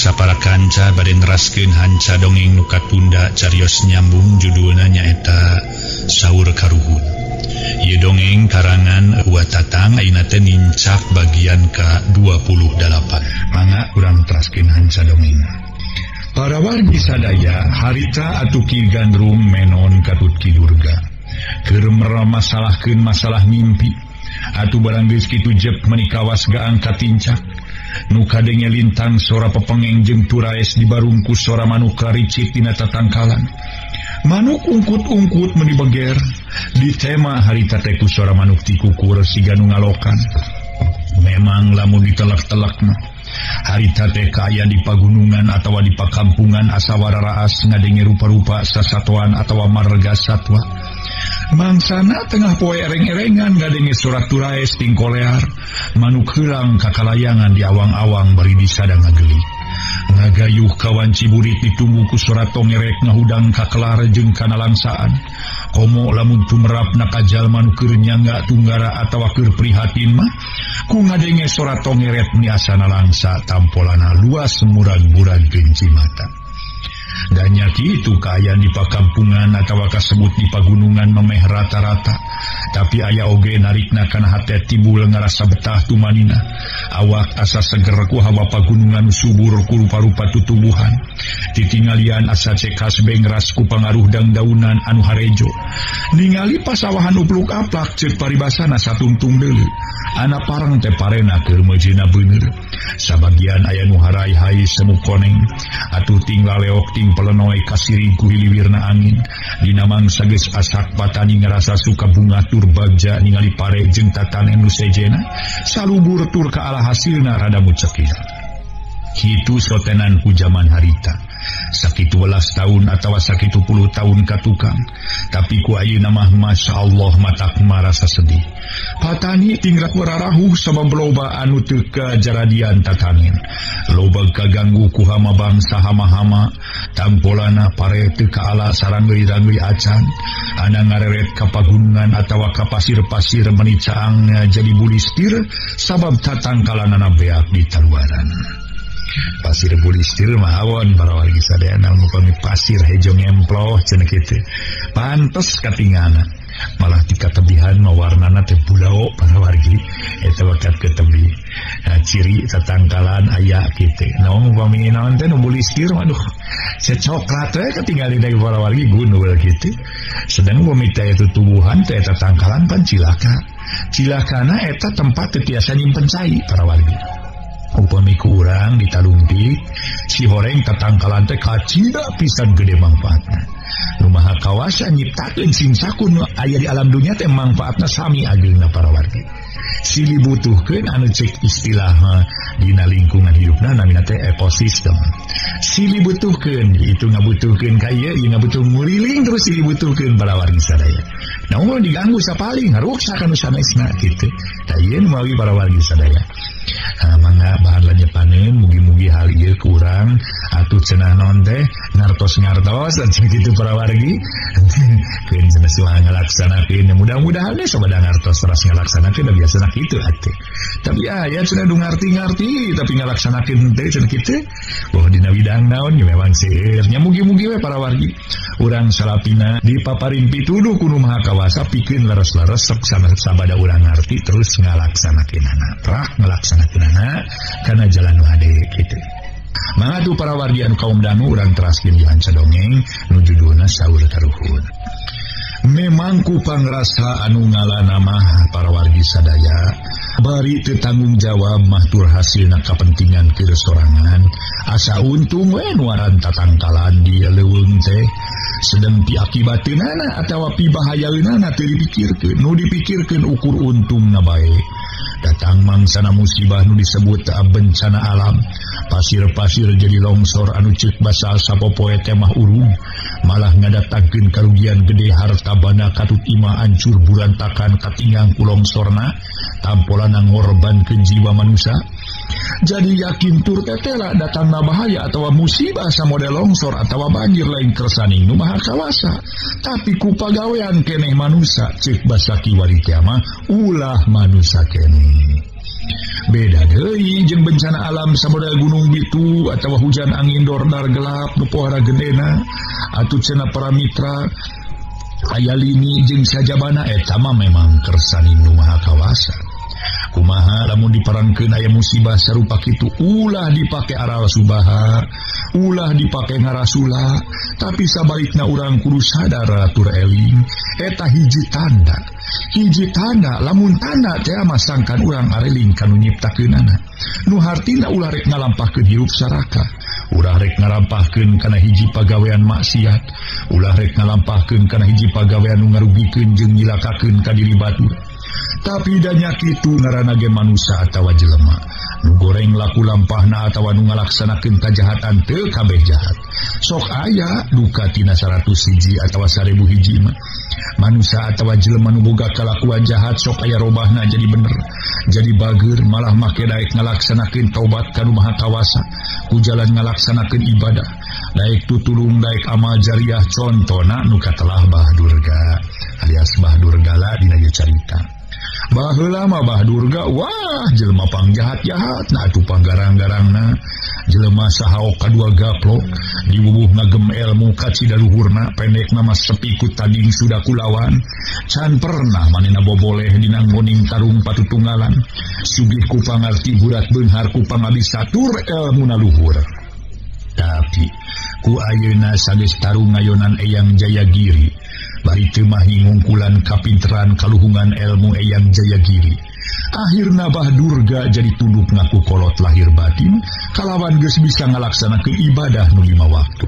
Sapara kanca bade neraskeun hanca dongeng nu katunda carios nyambung judulna nyaeta Saur Karuhun. Ieu dongeng karangan Wa Tatang ayeuna teh nincak bagian ka-28. Mangga urang teraskeun hanca dongeng. Para wargi sadaya harita atuh Ki Gandrung menon katut Ki Durga. Keur masalahkeun masalah mimpi. Atuh barang geus kitu jep meuni kawas gaang katincak. Nu kadenge lintang sora pepengeng jeung turaes dibarungku sora manuk karicit dina tatangkalan. Manuk ungkut-ungkut meuni beger. Ditema harita teh ku sora manuk tikukur siga nu ngalokan. Memang lamun ditelak-telak mah harita teh kaayaan di pagunungan atawa di pakampungan asa wararaas ngadenge rupa-rupa sasatoan atawa marga satwa. Mangsana tengah poe ereng-erengan ngadenge surat turaes tingkolear, manuk heulang kakalayangan di awang-awang bari disada ngagelik. Ngagayuh kawan ciburit ditunggu ku surat tongerek ngahudang kakelar jeung kanalangsaan. Komo lamun tumerapna ka jalma nu keur nyangga tunggara atawa keur prihatin mah, ku ngadenge surat tongeret niasana langsa tampolana luas murag-murag genci mata. Danya kitu kaayaan di pakampungan atawa kasebut di pagunungan memeh rata-rata. Tapi aya oge narikna kana hate timbul ngarasa betah tumanina. Awak asa seger ku hawa pagunungan subur ku rupa-rupa tutumbuhan. Titingalian asa cekas bengras ku pangaruh dangdaunan anu harejo. Ningali pasawahan upluk aplak ceuk paribasana satungtung deuleu. Ana parang teh parena keur meujeuhna beuneur. Sabagian aya nu harai-hai semu koneng. Atuh ting laleok ting pelenoy kasiring ku hiliwirna angin. Dina mangsa geus asak patani ngarasa suka bunga tur bagja ningali pare jeung tatanen nu sejena. Salubur tur ka ala hasilna rada mucekir. Kitu sotenan ku jaman harita. Sakitu welas tahun atawa sakitu puluh tahun katukang. Tapi ku ayeuna mah Masya Allah matak marasa sedih. Patani tingrak wararahuh sabab loba anu teu kajaradian tatanen. Loba kaganggu ku hama bangsa hama-hama. Tampolana pare teu kaala saranggeuy-ranggeuy acan. Ana ngareret ka pagunungan atawa ka pasir-pasir meuni caang jadi bulistir sabab tatangkalanana beak di taluaran. Pasir bulistir mah awon para wargi sadayana upami pasir hejo ngemploh cenah kitu. Pantes katingana. Malah dikatebihan mah warnana teh bulao para wargi. Eta wakat ketebi. Nah, ciri tatangkalan aya kitu. Naon upami naon teh nu bulistir mah aduh. Secoklat we katingali deui para wargi gundul kitu. Sedang upami teh tutubuhan teh tatangkalan pan cilaka. Cilakana eta tempat teu tiasa nyimpen cai para wargi. Upami ku urang ditalungtik si horeng tatangkalan teh kacida pisan gede mangfaatna. Nu maha kawasa nyiptakeun sing sakun nu aya di alam dunya teh mangfaatna sami ageungna para wargi. Silih butuhkeun anu cek istilah dina lingkungan hidupna namina teh ekosistem. Silih butuhkeun itu ngabutuhkeun ka ieu, ieu ngabutuh nguriling terus silih butuhkeun para wargi sadaya. Nah mun diganggu sapaling ngaruksak anu sanesna kitu. Tah ieu nu mawi para wargi sadaya. Nah, mangga bahan lanyepaneun mugi-mugi hal ieu kurang atuh cenah naon teh ngartos-ngartos dan kitu para wargi. Keun cenah suah ngalaksanakeun mudah-mudahan we sabada ngartos teras ngalaksanakeun da biasana kitu atuh. Tapi aya cenah nu ngarti-ngarti tapi ngalaksanakeun henteu cenah kitu. Boh dina widang naon nya memang seueur nya mugi-mugi we para wargi. Urang salapina dipaparin pituduh ku Nu Maha Kawasa pikeun leres-leres sok sabada urang ngarti terus ngalaksanakeunana. Prak ngalaksanakeunana kana jalan nu hade kitu. Mangga tuh para wargi anu kaum danu urang teraskeun di hanca dongeng nu judulna Saur Karuhun. Memang ku pangrasa anu ngalana mah para wargi sadaya bari teu tanggung jawab mah tur hasilna kapentingan keur sorangan asa untung we nu aran tatangkalan di leuweung teh sedang piakibateunana atawa pibahayaeunana teu dipikirkeun nu dipikirkeun ukur untungna bae. Datang mangsana musibah nu disebut bencana alam. Pasir-pasir jadi longsor anu ceuk basa sapopoe teh mah urung. Malah ngadatangkeun karugian gede harta bana katut imah ancur burantakan katinggang ku longsorna. Tampolana ngorbankeun jiwa manusia. Jadi yakin tur tetela datangna bahaya atawa musibah samodel longsor atawa banjir lain kersaning Nu Maha Kawasa. Tapi ku pagawean keneh manusia ceuk basa kiwari teh mah ulah manusia keneh. Beda deui jeung bencana alam samodel gunung bitu atawa hujan angin dordar gelap nu pohara gedena atuh cenah para mitra aya lini jeung sajabana eta mah memang kersaning Nu Maha Kawasa. Kumaha lamun diparangkeun aya musibah sarupa kitu ulah dipake aral subaha, ulah dipake ngarasula, tapi sabalikna urang kudu sadar atur eling eta hiji tanda. Hiji tanda lamun tanda teh mah sangkan urang areling kanu nyiptakeunana. Nu hartina ulah rek ngalampahkeun hirup saraka, ulah rek ngalampahkeun kana hiji pagawean maksiat, ulah rek ngalampahkeun kana hiji pagawean nu ngarugikeun jeung nyilakakeun ka diri batur. Tapi danya kitu ngaranna ge manusa atawa jelema nu goreng laku lampahna atawa nu ngalaksanakeun kajahatan teu kabeh jahat. Sok aya duka tina 100 hiji atawa 1000 hiji mah. Manusa atawa jelema nu boga kalakuan jahat sok aya robahna jadi bener, jadi bager, malah make daek ngalaksanakeun taubat ka Nu Maha Kawasa ku jalan ngalaksanakeun ibadah, daek tutulung, daek amal jariah. Contona nu katelah Bah Durga alias Bah Durgala dina ieu carita. Baheula mah Bah Durga wah jelema pangjahat-jahat na atuh panggarang-garangna, jelema sahaok kadua gaplok diwuwuh ngagem ilmu kacida luhurna, pendekna mah sepi ku tading sudah kulawan. Can pernah manehna boboleh dina ngoning tarung patutunggalan, sugih ku pangarti burat beunghar ku pangabisa tur elmuna luhur. Tapi ku ayeuna sageus tarung ngayonan Eyang Jayagiri, bari teu mahi ngungkulan kapinteran kaluhungan elmu Eyang Jayagiri. Akhirna Bah Durga jadi tunduk ngaku kolot lahir batin kalawan geus bisa ngalaksanakeun ibadah nu 5 waktu.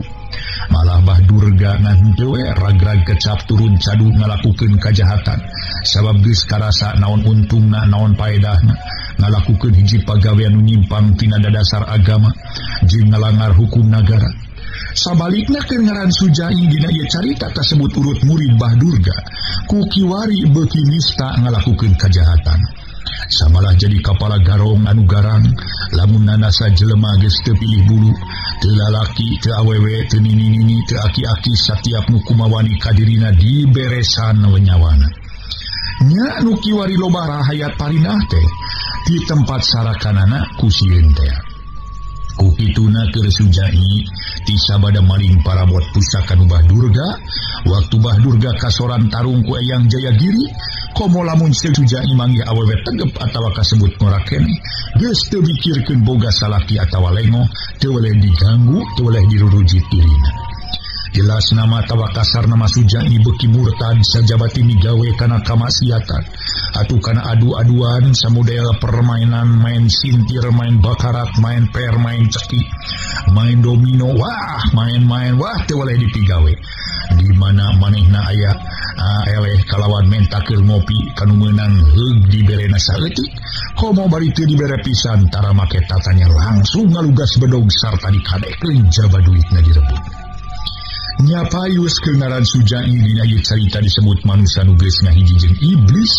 Malah Bah Durga ngan teu we ragrag kecap turun cadu ngalakukeun kajahatan sabab geus karasa naon untungna naon paedahna ngalakukeun hiji pagawean nu nyimpang tina dadasar agama jeung ngalangar hukum nagara. Sabalikna keur ngaran Sujai dina ieu carita kasebut urut murid Bah Durga ku kiwari beuki nista ngalakukeun kajahatan. Samalah jadi kapala garong anu garang lamun nanasa jelema geus teu pilih bulu, teu lalaki, teu awewe, teu nini-nini, teu aki-aki, satiap nu kumawani kadirina diberesan we nyawana. Nya nu kiwari loba rahayat parinah teh di tempat sarakanana ku sieun teh. Ku kituna keur Sujai ti sabada maling parabot pusaka nu Bah Durga, waktu Bah Durga kasoran tarung ku Eyang Jayagiri, komo lamun Sujai manggih awewe tegep atawa kasebut ngora keneh, geus teu mikirkeun boga salaki atawa lengoh, teu weleh diganggu, teu weleh dirurujit dirina. Jelas nama atawa kasar nama Sujai beuki murtad sajabati migawe kana kamaksiatan atuh kana adu-aduan samodel permainan main sintir, main bakarat, main per, main ceki, main domino, wah main-main wah teu weleh dipigawe. Di mana manehna aya eleh kalawan mentakeul ngopi kanu meunang heug diberena saeutik, komo bari teu dibere pisan tara make tatanya langsung ngalugas bedog sarta dikadekeun jaba duitna direbut. Nya payus keur ngaran Sujai dina ieu carita disebut manusa nu geus ngahiji jeung iblis,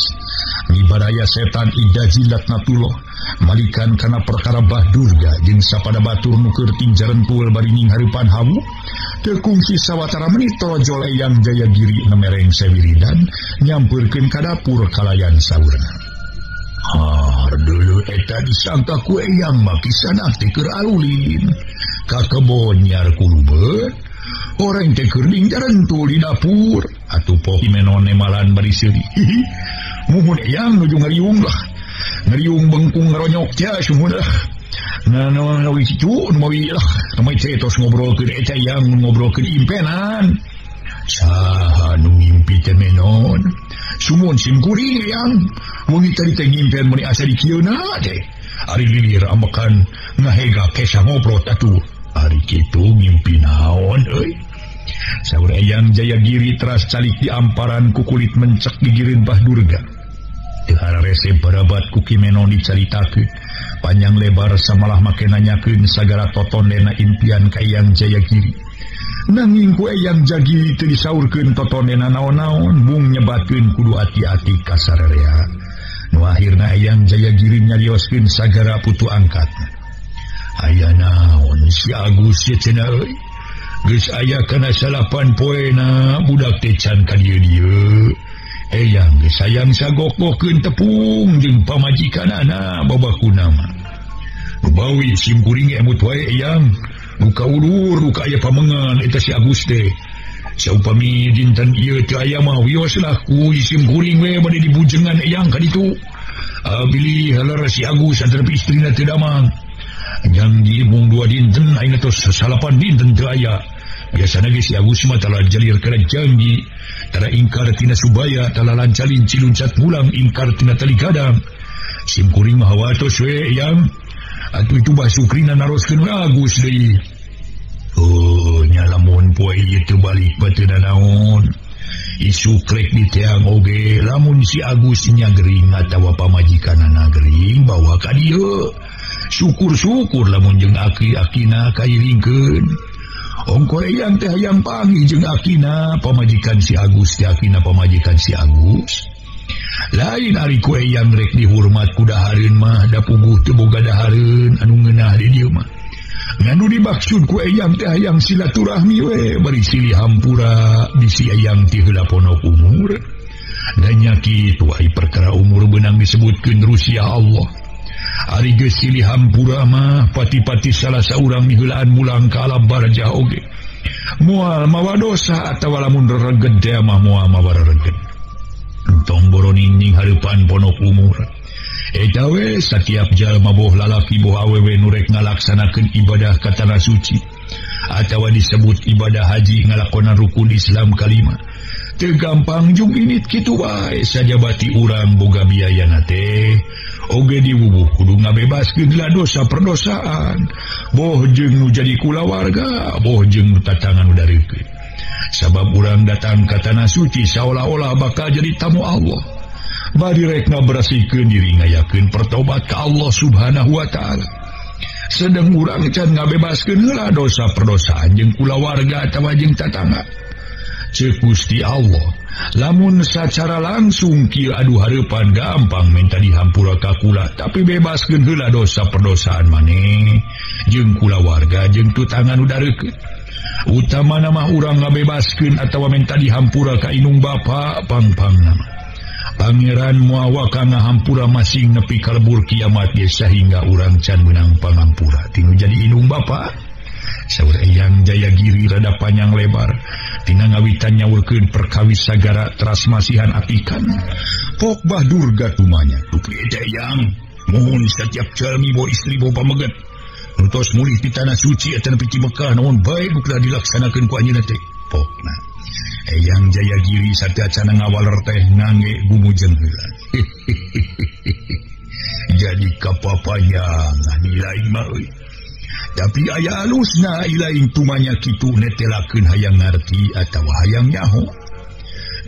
mibaraya setan ida jilat natullah malikan kana perkara Bah Durga jeung sapada batur nu keur tinjarentul bari ninghareupan hawu. Teu kungsi sawatara menit torojol Eyang Jayagiri nemereng sewiridan nyampeurkeun ka dapur kalayan saurna. Har deuleu eta disangka ku Eyang mah kisanah teh keur alulin ka kebon nyar kulubeut. Orang teh keur ningjarentul di dapur atuh poh menone malan bari seuri. Muhun Eyang nuju ngariung lah, ngariung bengkung ngaronyok tia sumuhun lah. Nah nah kitu nu mawi lah, nu teh tos ngobrolkeun eta Eyang ngobrolkeun impenan. Saha nu ngimpi teh menon? Sumuhun sim kuring Eyang. Wengi tadi teh ngimpen meuni asa di kieuna teh. Ari lilir ambekan ngahega kesa ngobrol atuh. Ari kitu ngimpi naon euy? Saur Eyang Jayagiri teras calik di amparan ku kulit mencek gigireun Bah Durga. Teu hararese barabat ku Ki Menon dicaritakeun. Panjang lebar samalah make nanyakeun sagala totondena impian ka Eyang Jayagiri. Nanging ku Eyang Jayagiri teu disaurkeun totondena naon-naon, mung nyebatkeun kudu ati-ati ka sararea. Nu akhirna Eyang Jayagiri nyarioskeun sagala putu angkatna. Aya naon si Agus ye cenah euy? Geus aya kana 9 poena budak teh can ka dieu-dieu. Eyang geus sayang sagok-gokeun tepung jeung pamajikanana babakuna mah. Bawi sim kuring emut wae eyang. Nu kaulur nu ka aya pamengan eta si Agus teh. Saupami dinten ieu teu aya mah wios lah ku sim kuring we bade dibujengan eyang ka ditu. Bilih halar si Agus antara istrina teu damang. Janji mung 2 dinten ayeuna tos 8 dinten teu aya. Biasana ge si Agus mah tala jalir kana janji. Tara ingkar tina subaya, tala lancalin ciluncat mulang ingkar tina tali gadang. Sim kuring mah hawatos we eyang. Atuh itu bah Sukrina naroskeun Agus deui. Oh, nya lamun poe ieu teu balik bateuna naon. Isuk rek diteang oge lamun si Agus nya gering atawa pamajikanana gering bawa ka dieu. Syukur-syukur lamun jeung aki-akina kairingkeun. Ongko eyang teh hayang panggih jeung akina pamajikan si Agus teh akina pamajikan si Agus. Lain ari ku eyang rek dihormat ku dahareun mah da puguh teu boga dahareun anu ngeunah di dieu mah. Nganu dimaksud ku eyang teh hayang silaturahmi we bari silih hampura bisi eyang ti heula ponok umur. Da nya kitu ai perkara umur beunang disebutkeun rusia Allah. Ari geus silih hampura mah pati-pati salah saurang miheulaan mulang ka alam barjah oge. Moal mawa dosa atawa lamun rereged teh mah moal mawa rereged. Entong boroning ning hareupan ponok umur. Eta we satiap jalma boh lalaki boh awewe nu rek ngalaksanakeun ibadah ka tanah suci atawa disebut ibadah haji ngalakonan rukun Islam kalima. Teu gampang jung init kitu wae sajabati urang boga biayana teh. Oge diwubuh kudu ngabebaskeun lah dosa perdosaan. Boh jeung nu jadi kulawarga, boh jeung nu tatangan nu dareukeun. Sabab urang datang ka tanah suci saolah-olah bakal jadi tamu Allah. Bari rek ngabersihkeun diri ngayakeun pertobat ka Allah Subhanahu wa taala. Sedeng urang can ngabebaskeun heula dosa perdosaan jeung kulawarga atawa jeung tatangga. Ceuk Gusti Allah, lamun sacara langsung kieu adu hareupan gampang minta dihampura ka kula, tapi bebaskeun heula dosa perdosaan maneh jeung kulawarga jeung tutangan nu dareukeun. Utamana mah urang ngabebaskeun atawa minta dihampura ka inung bapa pangpangna mah. Pangeran muawaka ngahampura masing nepi ka lebur kiamat ge sahingga urang can meunang pangampura tinu jadi inung bapa. Saur Eyang Jayagiri rada panjang lebar tina ngawitan nyaurkeun perkawis sagara teras masihan apikan. Pok bah Durga tumanya tupi eta Eyang mohon setiap jalmi bo istri bo pameget nu tos mulih ti tanah suci eta nepi ti Mekah naon bae buklah dilaksanakeun ku anjeunna teh. Pokna Eyang Jayagiri sateuacan ngawaler teh ngangge gumujeng heula. Jadi kapapanjangan ilaing mah euy. Tapi aya alusna ilaing tumanya kitu netelakeun hayang ngarti atawa hayang nyaho.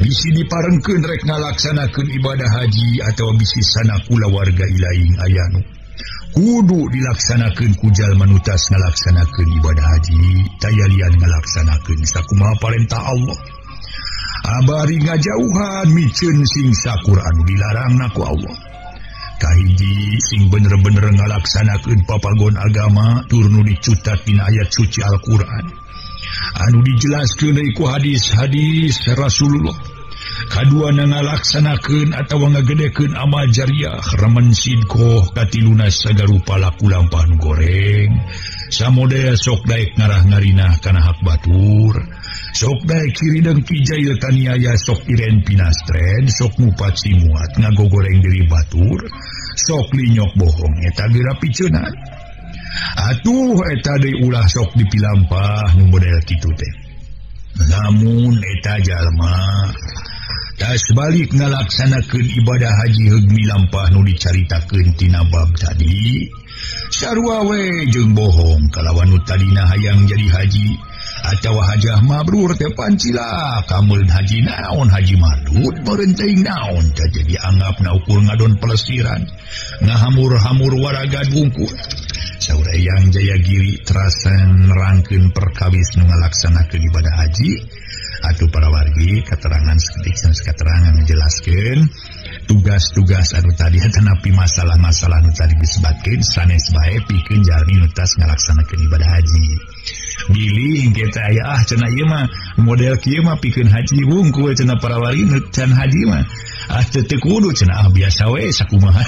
Bisi diparengkeun rek ngalaksanakeun ibadah haji atawa bisi sana kulawarga ilaing aya nu kudu dilaksanakeun ku jalma nu tas ngalaksanakeun ibadah haji tayalian ngalaksanakeun sakumaha parentah Allah. Abari ngajauhan miceun sing sakur anu dilarangna ku Allah. Kahiji sing bener-bener ngalaksanakeun papagon agama tur nu dicutat dina ayat suci Al-Qur'an anu dijelaskeun deui ku hadis-hadis Rasulullah. Kaduana ngalaksanakeun atawa ngagedekeun amal jariah remen sidkoh katiluna sagarupa laku lampah nu goreng samodea sok daek ngarah ngarinah kana hak batur sok daek kiri dengki jail taniaya sok iren pinastren sok ngupat simuat ngagogoreng diri batur sok linyok bohong eta geura piceunaan. Atuh eta deui ulah sok dipilampah nu model kitu teh. Lamun eta jalma tas balik ngalaksanakeun ibadah haji heug milampah nu dicaritakeun tina bab tadi sarua we jeung bohong kalawan nu tadina hayang jadi haji atawa hajah mabrur teh pancila kameulun haji naon haji mardud meureun teuing naon teh jadi anggapna ukur ngadon pelesiran ngahamur-hamur waraga bungkul. Saur Eyang Jayagiri terasa nerangkeun perkawis nu ngalaksanakeun ibadah haji. Atuh para wargi keterangan seketik keterangan ngejelaskeun tugas-tugas anu tadi tanapi masalah-masalah anu tadi disebatkeun sanes bae pikeun jalmi nu tas ngalaksanakeun ibadah haji. Bilih engke ge teh aya ah cenah ieu mah model kieu mah pikeun haji wungkul cenah para wali nu can haji mah ah teu kudu cenah ah biasa we sakumaha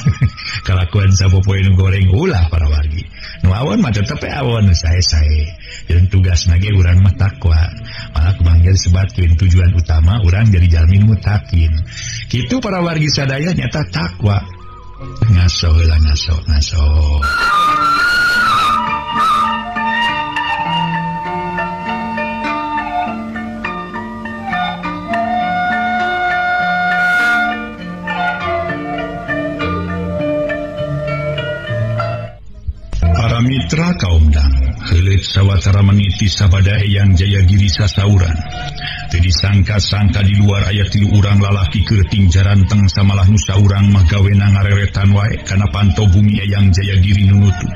kalakuan sapopoe nu goreng ulah para wargi nu awon mah tetep we awon sae-sae jeung tugasna ge urang mah takwa malah kumanggil sebatkeun tujuan utama urang jadi jalmi nu mutakin kitu para wargi sadaya nyata takwa ngaso heula ngaso ngaso. Para mitra kaum dangu heuleut sawatara meniti sabada Eyang Jayagiri sasauran. Teu disangka-sangka di luar aya tilu urang lalaki keuting jaranteng samalah nu saurang mah gawena ngareretan wae kana panto bumi Eyang Jayagiri nu nutup.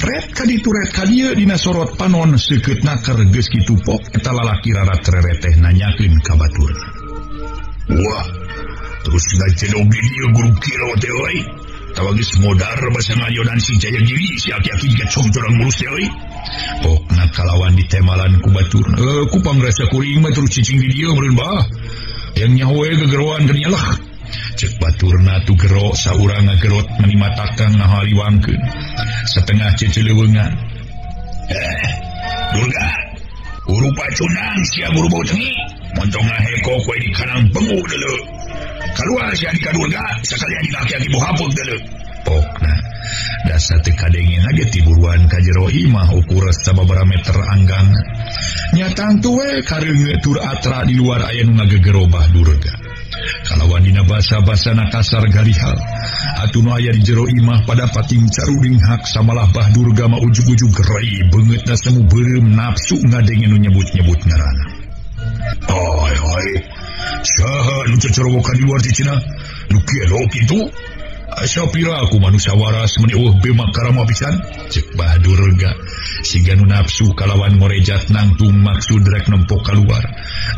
Ret ka ditu ret ka dieu dina sorot panon seukeut naker geus kitu pok eta lalaki rarat rereteh nanyakeun ka baturna. Wah, terus ngajedog di dieu guru kilo teh euy. Tawa geus modar basa ngayodan si Jayagiri si aki-aki gacong jorang mulus teh euy. Pokna kalawan ditemalan ku baturna. Ku pangrasa kuring mah terus cicing di dieu meureun bah. Yang nyaho we gegeroan keur nyalah. Cek baturna tu gero saurang ngagerot meni matakang ngahaliwangkeun. Setengah ceceleweungan. Durga. Guru pacundang sia guru bau cengi. Montong ngaheko kowe di kanang bengu deuleu. Kaluar sia di ka Durga sakalian di aki-aki bohapuk deuleu. Pokna dasa teu kadenge ge tiburuan ka jero imah ukur sababaraha meter anggang. Nya tangtu we kareungeut tur atra di luar aya nu ngagegerobah Durga. Kalawan dina basa-basana kasar garihal. Atuh nu aya di jero imah pada pating caruding hak samalah bah Durga mah ujug-ujug gerai beungeutna semu beureum nafsu ngadenge nu nyebut-nyebut ngaranna. Ai ai saha nu cocorowokan di luar cicina nu gelo kitu? Asa pira aku manusia waras meni eueuh bema karama pisan cek bah Durga siga nu nafsu kalawan ngorejat nangtung maksud rek nempok kaluar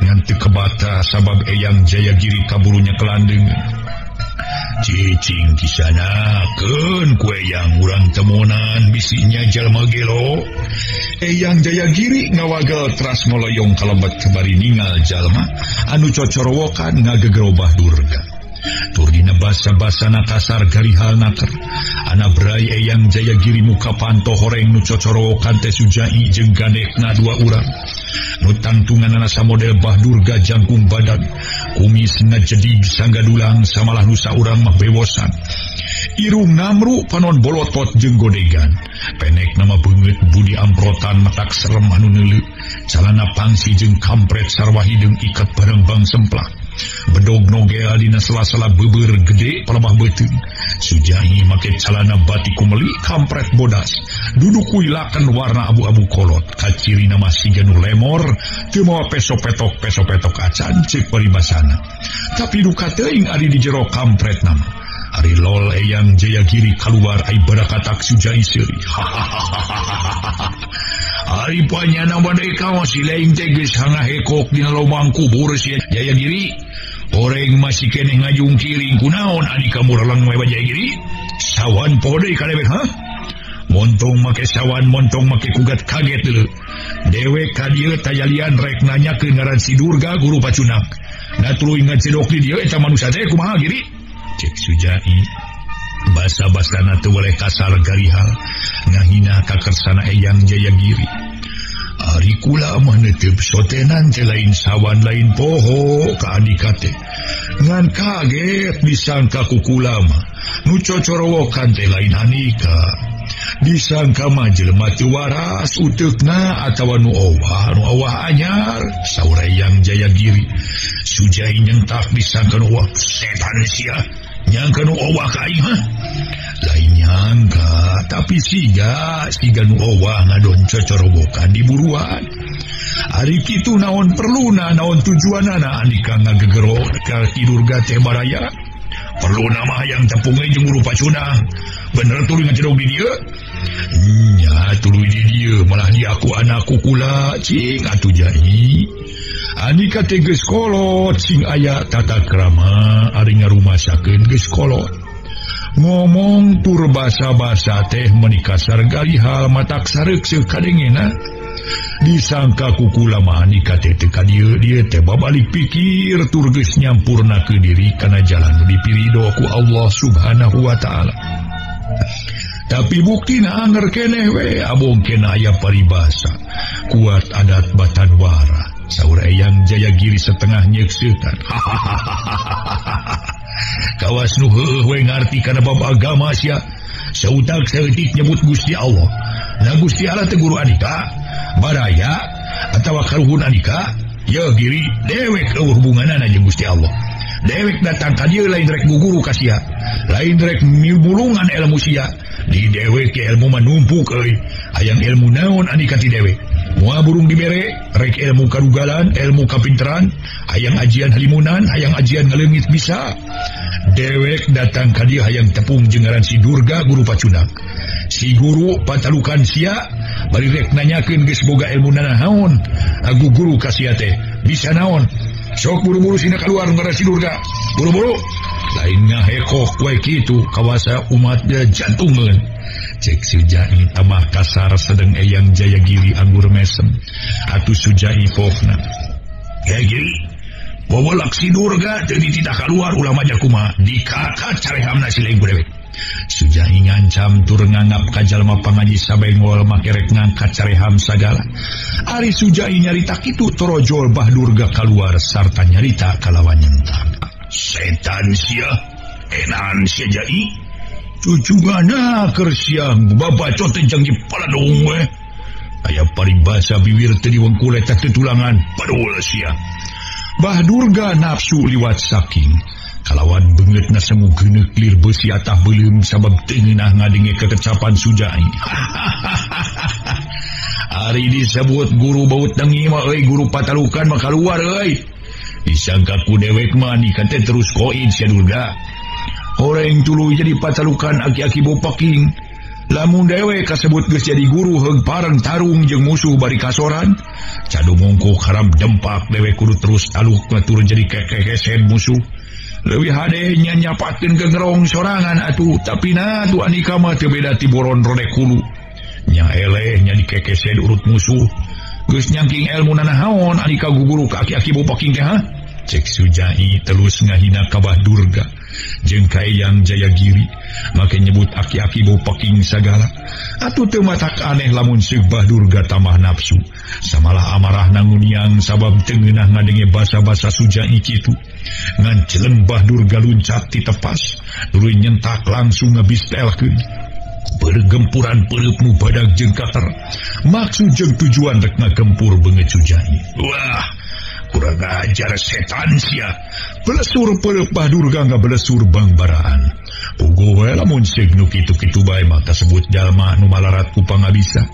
ngan teu kebata sabab Eyang Jayagiri kaburunya kelandeungeun. Cicing kisanakeun ku Eyang urang temonan bisinya jalma gelo. Eyang Jayagiri ngawagel teras ngoloyong kalebet bari ningal jalma anu cocorowokan ngagegerobah Durga. Tur dina basa-basana kasar garihal naker. Ana brai Eyang Jayagiri muka panto horeng nu cocorowokan teh Sujai jeung gandekna dua urang. Nu tangtunganana samodel bah Durga jangkung badan, kumis ngajedig sanggadulang samalah nu saurang mah bewosan. Irung namru panon bolotot jeung godegan. Penek nama beungeut budi amprotan matak serem anu neuleu. Calana pangsi jeung kampret sarwa hideung iket bareng bang semplak. Bedog nogel dina sela-sela beubeur gede palebah beuteung. Sujai make calana batik kumeli kampret bodas. Duduk kuilakan warna abu-abu kolot. Kacirina mah siga nu lemor teu mawa peso petok acan ceuk paribasana. Tapi duka teuing ari di jero kampret nama. Ari lol Eyang Jayagiri kaluar ai barakatak Sujai seuri. Ari panyana badeka masih lain teh geus hangahekok dina lobang kubur si Jayagiri. Horeng masih keneh ngajungkiring kunaon adika muraleng we Jayagiri. Sawan poho deui ka dewek ha? Montong make sawan, montong make kugat kaget deuleu. Dewek ka dieu tayalian rek nanyakeun ngaran si Durga guru pacunang. Na tuluy ngacedok di dieu eta manusia teh kumaha Giri? Cek Sujai basa-basana teu weleh kasar garihal ngahina kakersana Eyang Jayagiri. Ari kula mah neuteup sotenan teh lain sawan lain poho ka adika teh. Ngan kaget disangka ku kula mah nu cocorowokan teh lain anika. Disangka mah jelema teu waras uteukna atawa nu owah anyar saur Eyang Jayagiri. Sujai nyentak disangka nu owah setan sia nyangka nu owah ka aing hah? Lain nyangka tapi siga nu owah ngadon cocorowokan di buruan. Ari kitu naon perluna naon tujuanana andika ngagegero ka Ki Durga teh baraya. Perlu nama yang tepungnya jeung guru pacunang. Bener tuluy ngacedog di dieu? Nya tuluy di dieu malah di aku anakku kula cing atuh jai. Andika teh geus kolot sing aya tata krama ari ngarumasakeun geus kolot. Ngomong tur basa-basa teh meuni kasar garihal matak sareuk seuh kadengena. Disangka ku kula mah Anika teh teu ka dieu dieu teh babalik pikir tur geus nyampurnakeun diri kana jalan nu dipirido ku Allah Subhanahu wa taala. Tapi buktina anger keneh we abong kena aya paribasa kuat adat batan wara. Saur Eyang Jayagiri setengah nyekseutan. Kawas nu heueuh we ngarti kana bab agama sia. Sautak saeutik nyebut Gusti Allah. Nah Gusti Allah teh guru Anika, baraya atawa karuhun Anika, yeuh Giri dewek eueuh hubunganana jeung Gusti Allah. Dewek datang ka dieu lain rek guguru ka sia, lain rek mibulungan ilmu sia. Di dewek ke ilmu mah numpuk euy. Hayang ilmu naon Anika ti dewek? Moal burung dibere, rek ilmu karugalan, ilmu kapinteran, hayang ajian halimunan, hayang ajian ngaleungit bisa. Dewek datang ka dieu hayang tepung jeung ngaran si Durga guru pacundang. Si guru patalukan sia, bari rek nanyakeun geus boga ilmu nanaon. Agu guru ka sia teh bisa naon? Sok buru-buru sina keluar ngaran si Durga. Buru-buru. Lain ngahekok we kitu kawasa umatnya jantungeun. Cek Sujai tambah kasar sedeng Eyang Jayagiri anggur mesem. Atuh Sujai pokna. Ya Giri, wawalak si Durga teu dititah kaluar ulah maja kumaha dikakat carehamna si lain ku dewek. Sujai ngancam tur ngangap ka jalma pangaji sabengol make rek ngangkat careham sagala. Ari Sujai nyarita kitu torojol Bah Durga kaluar sarta nyarita kalawan nyentak. Setan sia, enan sia jai. Cucungana keur sia babacot teh jang dipaladung we. Aya paribasa biwir teu diwengkul eta teu tulangan padul sia. Bah Durga nafsu liwat saking. Kalawan beungeutna semu geuneuk lir beusi atah beuleum sabab teu ngeunah ngadenge kekecapan Sujai. Ari disebut guru baut dengi mah euy guru patalukan mah kaluar euy. Disangka ku dewek mah Anika teh terus koid sia Durga. Horeng tuluy jadi patalukan aki-aki bopaking. Lamun dewek kasebut geus jadi guru heug pareng tarung jeung musuh bari kasoran. Cadu mongko haram dempak dewek kudu terus taluk turun jadi kekekesen musuh. Leuwih hade nya nyapakeun gengerong sorangan atuh, tapi na tuh Anika mah teu beda ti boron rodek hulu. Nya eleh nya dikekesen urut musuh. Geus nyangking ilmu nanahaon Anika guguru ka aki-aki bopaking teh ha? Cek Sujai terus ngahina ka Bah Durga jeung ka Eyang Jayagiri make nyebut aki-aki bopaking sagala. Atuh teu matak aneh lamun seuk Bah Durga tambah nafsu. Samalah amarah nanguniang sabab teu ngeunah ngadenge basa-basa Sujai kitu. Ngan celeng Bah Durga luncat ti tepas, tuluy nyentak langsung ngabistelkeun. Bergempuran pereupmu badag jeung kater. Maksud jeung tujuan rek ngagempur beungeut Sujai. Wah, kurang ajar setan sia. Belesur peleup Bah Durga ngabelesur bangbaraan. Puguh we lamun seug nu kitu-kitu bae mah kasebut jalma nu malarat ku pangabisa,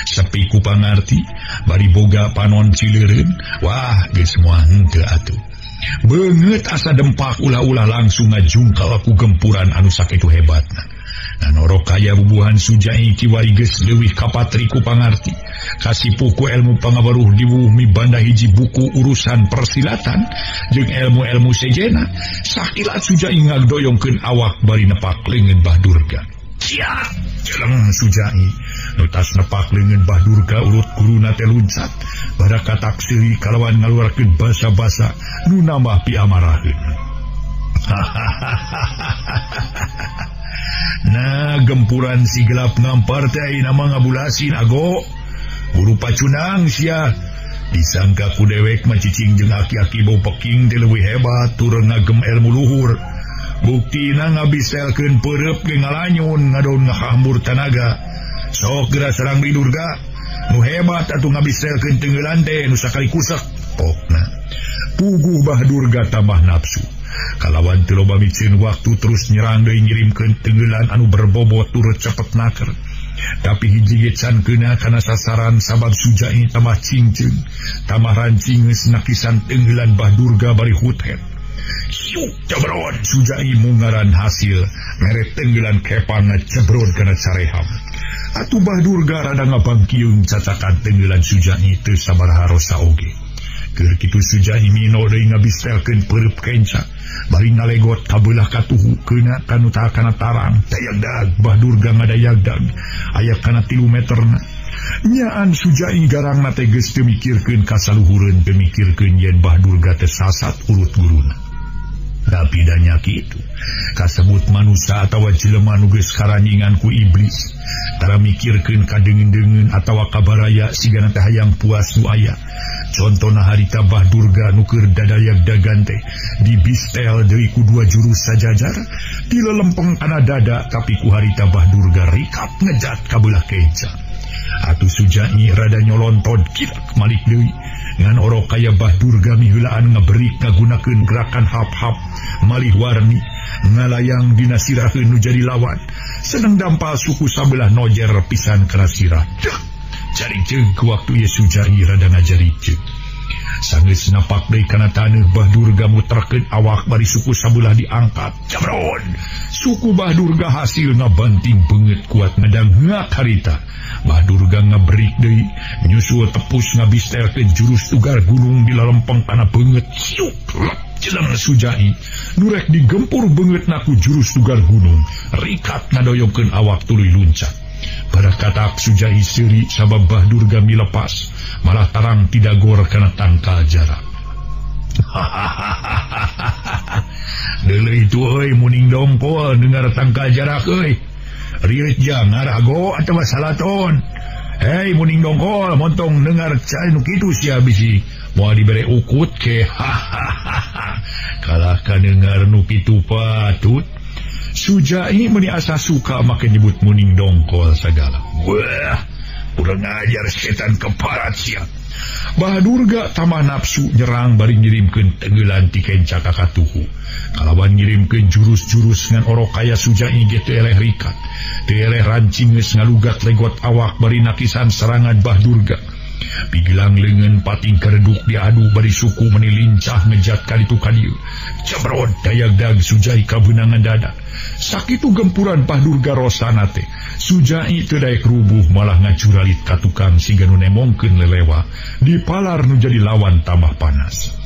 sepi ku pangarti, bari boga panon cileureun. Wah, geus moal henteu atuh. Beungeut asa dempak ulah-ulah langsung ngajungkal ku gempuran anu sakitu hebatna. Nanorok kaya bubuhan Sujai kiwari geus leuwih kapatri ku pangarti. Kasipu ku ilmu pangabaruh diwuh mibanda hiji buku urusan persilatan jeung ilmu-ilmu sejena. Sakilat Sujai ngagdoyongkeun awak bari nepak leungeun Bah Durga. Sia, celeng Sujai. Nu tas nepak leungeun Bah Durga urut guruna teh luncat. Barakatak seuri kalawan ngaluarkeun basa-basa nu nambah piamaraheun. Nah, gempuran si gelap ngampar teh ayeuna mah ngabulasin ago. Guru pacunang sia. Disangka ku dewek mah cicing jeung aki-aki bau peking teh leuwih hebat tur ngagem ilmu luhur. Buktina ngabiselkeun peureub ge ngalanyun ngadon ngahambur tanaga. Sok geura serang di Durga. Nu hebat atuh ngabiselkeun tenggelan teh nu sakali kusak. Pokna. Puguh Bah Durga tambah nafsu. Kalawan teu loba miceun waktu terus nyerang deui ngirimkeun tenggelan anu berbobot turut cepet naker. Tapi hiji ge can keuna kana sasaran sabab Sujai tambah cingceung, tambah rancing geus nakisan tenggelan Bah Durga bari hutet. Syuk cebrod Sujai mungaran hasil mere tenggelan kepang ngecebrod kana careham. Atuh Bah Durga rada ngabangkiung cacakan tenggelan Sujai teu sabaraha rosa oge. Keur kitu Sujai mino deui ngabistelkeun peureub kenca. Bari ngalegot kabelah katuhu keuna kanu kana tarang. Dayagdag Bah Durga ngadayagdag aya kana 3 meterna. Nyaan Sujai garang na teh geus teu mikirkeun kasaluhureun teu mikirkeun yen Bah Durga teh sasat urut guruna. Tapi danya kitu kasebut manusia atawa jelema nu geus karanyingan ku iblis tara mikirkeun kadeungeun-deungeun atawa kabaraya sigana teh hayang puas nu aya. Contona harita Bah Durga nu keur dadayak dagan teh dibistel deui ku dua jurus sajajar dilelempeng kana dada tapi ku harita Bah Durga rikap ngejat ka beulah kenca. Atuh Sujai rada nyolontod kilak malik deui ngan orok kaya Bah Durga miheulaan ngaberik ngagunakeun gerakan hap-hap malih warni ngalayang dina siraheun nu jadi lawan seneng dampal suku sabelah nojer pisan kana sirah. Cari jeung waktu ieu Sujai rada ngajari jeung sanggeus napak deui kana taneuh Bah Durga muterkeun awak bari suku sabelah diangkat. Jabron suku Bah Durga hasil ngabanting beungeut kuat ngedang heak harita. Bah Durga ngaberik deui nyusul tepus ngabistelkeun jurus tugar gunung dilalempeng kana beungeut. Siuk lep jeleng Sujai nurek digempur beungeutna ku jurus tugar gunung rikat ngadoyongkeun awak tuluy luncat. Pada katak Sujai seuri sabab Bah Durga milepas malah tarang tidak gor kana tangkal jarak. Deuleu itu euy muning dongkol dengar tangkal jarak euy. Rieut jang ngarago atawa salaton. Hei muning dongkol montong dengar cai nu kitu sia bisi moal dibere ukut ke. Kalah kadengar nu kitu patut. Sujai meni asa suka make nyebut muning dongkol sagala. Wah, urang ngajar setan keparat sia. Bah Durga tambah nafsu nyerang bari ngirimkeun tenggelan ti kenca ka katuhu. Kalawan ngirimkeun jurus-jurus ngan orok kaya Sujai ge teu eleh rikat. Teu eleh rancing geus ngalugat legot awak bari nakisan serangan Bah Durga. Pigelang leungeun pating kareduk diadu bari suku meni lincah ngejat kaditu ka dieu. Cebrot dayag-dag Sujai kabeunangan dada. Sakitu gempuran Bah Durga rosana teh Sujai teu daek rubuh malah ngacuralit ka tukang siga nu nemongkeun lelewa dipalar nu jadi lawan tambah panas.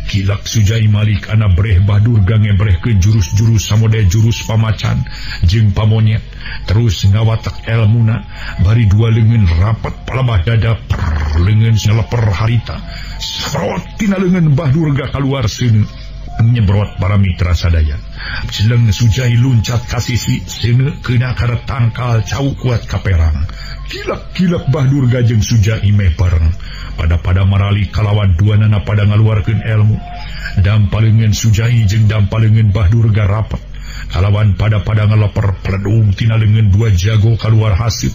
Kilak Sujai malik ana breh Bah Durga ngebrehkeun jurus-jurus samode jurus pamacan jeung pamonyet terus ngawatak elmuna bari dua leungeun rapat palebah dada per leungeun ngeleper harita. Serot tina leungeun Bah Durga kaluar seuneu nyebrot para mitra sadaya. Jeleng Sujai luncat ka sisi seuneu keuna kana tangkal cau kuat ka perang. Kilak-kilak Bah Durga jeung Sujai meh bareng. Pada-pada marali kalawan duanana pada ngaluarkeun ilmu. Dampaleungeun Sujai jeung dampaleungeun Bah Durga rapat. Kalawan pada-pada ngeleper pledung tina leungeun dua jago kaluar hasib.